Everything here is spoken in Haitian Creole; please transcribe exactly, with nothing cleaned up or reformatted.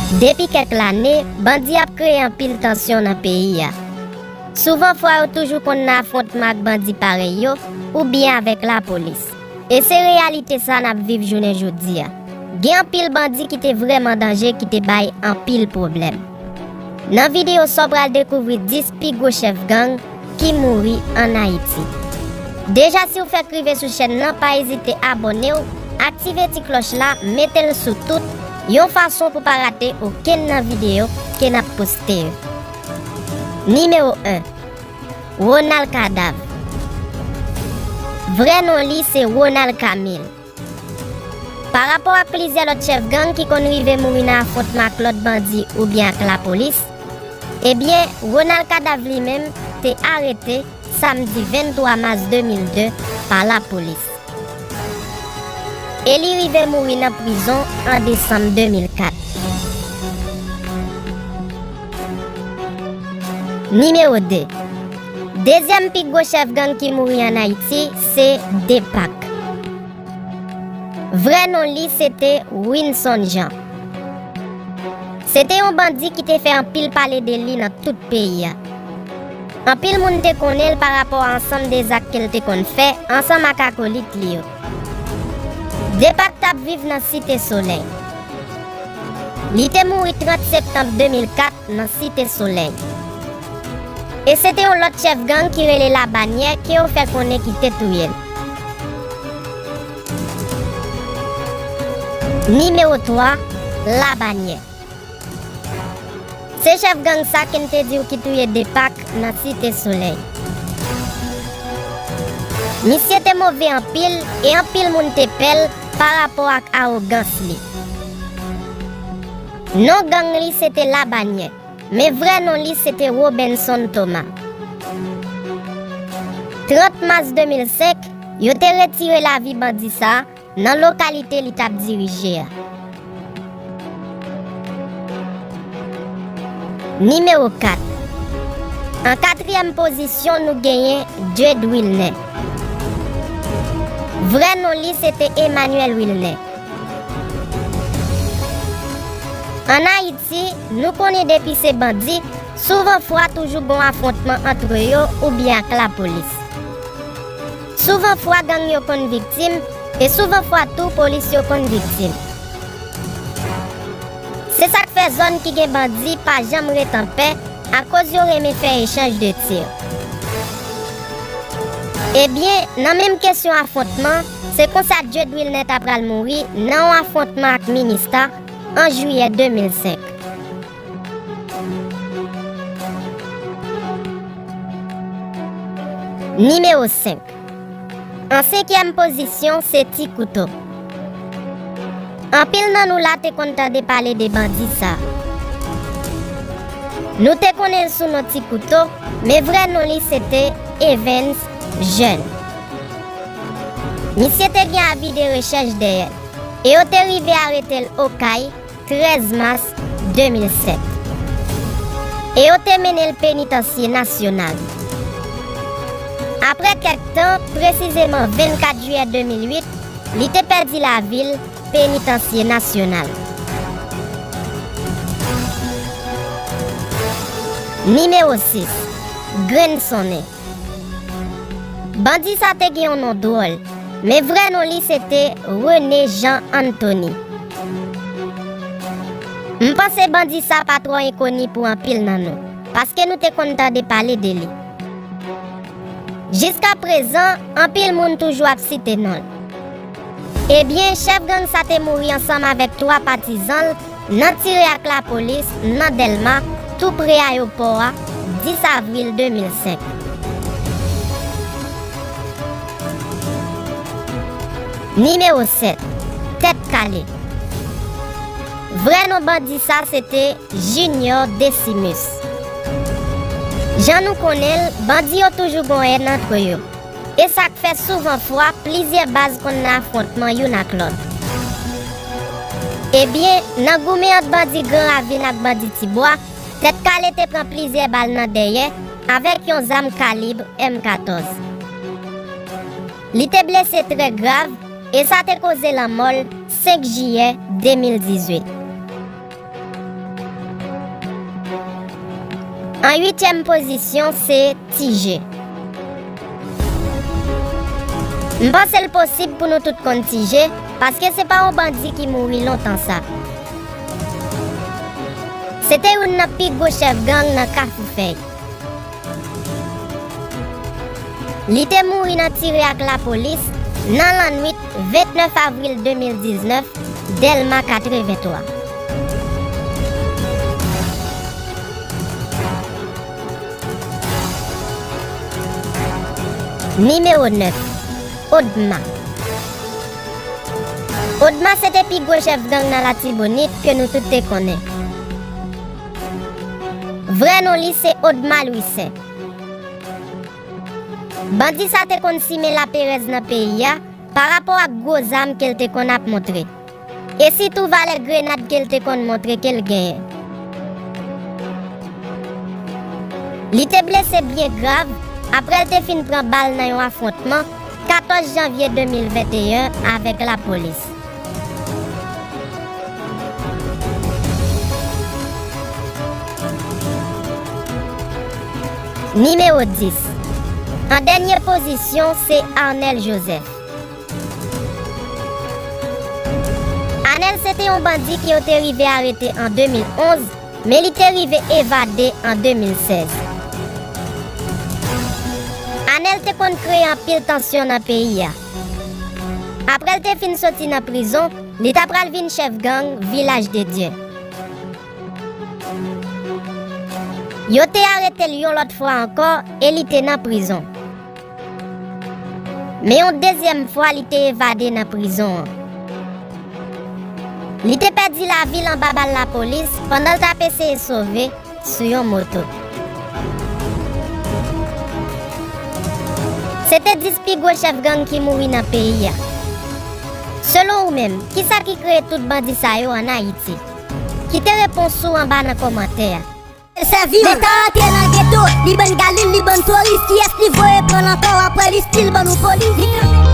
Depi kèk lane, bandi ap kreye anpil tansyon nan peyi a. Souvan fwa yo toujou konn nan afwontman ak bandi parèy yo oubyen avèk lapolis. E se reyalite sa n ap viv jounen jodi a. Gen anpil bandi ki te vrèman danje ki te bay anpil pwoblèm. Nan videyo sa w pral dekouvri dis pi gwo chèf gang ki mouri ann Ayiti. Deja si w fèk rive sou chèn nan, pa ezite abòne w, aktive ti klòch la, mete l sou tout, yon fason pou pa rate okenn nan videyo ke n ap poste yo. Nimewo en, Ronald Kadav. Vrè non li se Ronald Camille. Pa rapò ak plizyè lòt chèf gang ki konn rive mouri nan afwontman ak lòt bandi oubyen ak lapolis, ebyen, Ronald Kadav li menm te arete samdi venntwa mas de mil de pa lapolis. E li rive mouri nan prizon an desanm de mil kat. Nimewo de. Dezyèm pi gwo chèf gang ki mouri ann Ayiti se Depak. Vrè non li se te Winson Jean. Se te yon bandi ki te fè anpil pale de li nan tout peyi a. Anpil moun te konnen l pa rapò a ansanm de zak ke l te konn fè ansanm ak akolit li yo. Depak t ap viv nan Site Solèy. Li te mouri trant septanm de mil kat nan Site Solèy. E se te yon lòt chèf gang ki rele Labanyè ke yo fè konnen ki te touye l. Nimewo twa, Labanyè. Se chèf gang sa ke n te di w ki touye Depak nan Site Solèy. Misye te move anpil e anpil moun te pè l pa rapò ak awogans li. Non gang li se te Labanyè, men vrè non li se te Robenson Thomas. Trant mas de mil senk, yo te retire lavi bandi sa a nan lokalite li t ap dirije a. Nimewo kat. An katriyèm pozisyon, nou genyen Jude Wilner. Vrè non li se te Emmanuel Wilner. Ann Ayiti, nou konnen depi se bandi, souvan fwa toujou gon afwontman ant yo oubyen ak lapolis. Souvan fwa gang yo konn viktim, e souvan fwa tou polis yo konn viktim. Se sa k fè zòn ki gen bandi pa janm ret anpè, akoz yo renmen fè echanj de tir. Ebyen, nan menm kesyon afwontman, se konsa Jude Wilner ta pral mouri nan yon afwontman ak Minista an jiyè de mil senk. Nimewo senk. An senkyèm pozisyon, se Ti Kouto. Anpil nan nou la te konn tande pale de bandi sa. Nou te konnen l sou non Ti Kouto, men vrè non li se te Evens Jeune. Misye te gen avi de rechèch dèyè l, e yo te rive arete l Okay, trèz mas de mil sèt. E yo te mennen l Penitansye Nasyonal. Apre kèk tan, presizeman vennkat jiyè de mil uit, li te pèdi lavi l Penitansye Nasyonal. Nimewo sis, Grenn Sonnen. Bandi sa te gen yon non dwòl, men vrè non li se te René Jean Anthony. M panse bandi sa pa twò enkoni pou anpil nan nou, paske nou te konn tande pale de li. Jiskaprezan, anpil moun toujou ap site non l. Ebyen, chèf gang sa te mouri ansanm avèk twa patizan l nan tire ak lapolis nan Dèlma, tou pre ayewopò a, dis avril de mil senk. Nimewo sèt, Tèt Kale. Vrè non bandi sa se te Junior Decimus. Jan nou konnen l, bandi yo toujou gon èn ant yo. E sa k fè souvan fwa plizyè baz konn nan afwontman youn ak lòt. Ebyen, nan goumen ant bandi Gran Ravin ak bandi Tibwa, Tèt Kale te pran plizyè bal nan dèyè avèk yon zam kalib M katòz. Li te blese trè grav e sa te koze lanmò l senk jiyè de mil dizuit. An uityèm pozisyon, se Ti Je. M panse l posib pou nou tout konn Ti Je, paske se pa yon bandi ki mouri lontan sa. Se te youn nan pi gwo chèf gang nan Kafou Fèy. Li te mouri nan tire ak lapolis nan lannwit vennèf avril de mil diznèf, Dèlma katrevenntwa. Nimewo nèf, Odma. Odma se te pi gwo chèf gang nan Latibonit ke nou tout te konnen. Vrè non li se Odma Louissaint. Bandi sa te konn simen laperèz nan peyi a pa rapò ak gwo zam ke l te konn ap montre, e sitou valè grenad ke l te konn montre ke l genyen. Li te blese byen grav apre l te fin pran bal nan yon afwontman katòz janvye de mil venteyen avèk lapolis. Nimewo dis. An dènye pozisyon, se Arnel Joseph. Arnel se te yon bandi ke yo te rive arete an de mil onz, men li te rive evade an de mil sèz. Arnel te konn kreye anpil tansyon nan peyi a. Apre l te fin soti nan prizon, li ta pral vin chèf gang Vilaj de Dye. Yo te arete l yon lòt fwa ankò e li te nan prizon. Men yon dezyèm fwa, li te evade nan prizon an. Li te pèdi lavi l anba bal lapolis pandan l t ap eseye sove sou yon moto. Se te dis pi gwo chèf gang ki mouri nan peyi a. Selon ou menm, kisa ki kreye tout bandi sa yo ann Ayiti? Kite repons ou anba nan kòmantè a. Sèvi. Leta antre nan geto, li bann galil, li bann toris, kiyès li voye pran l ankò, w ap wè li still ban nou polis.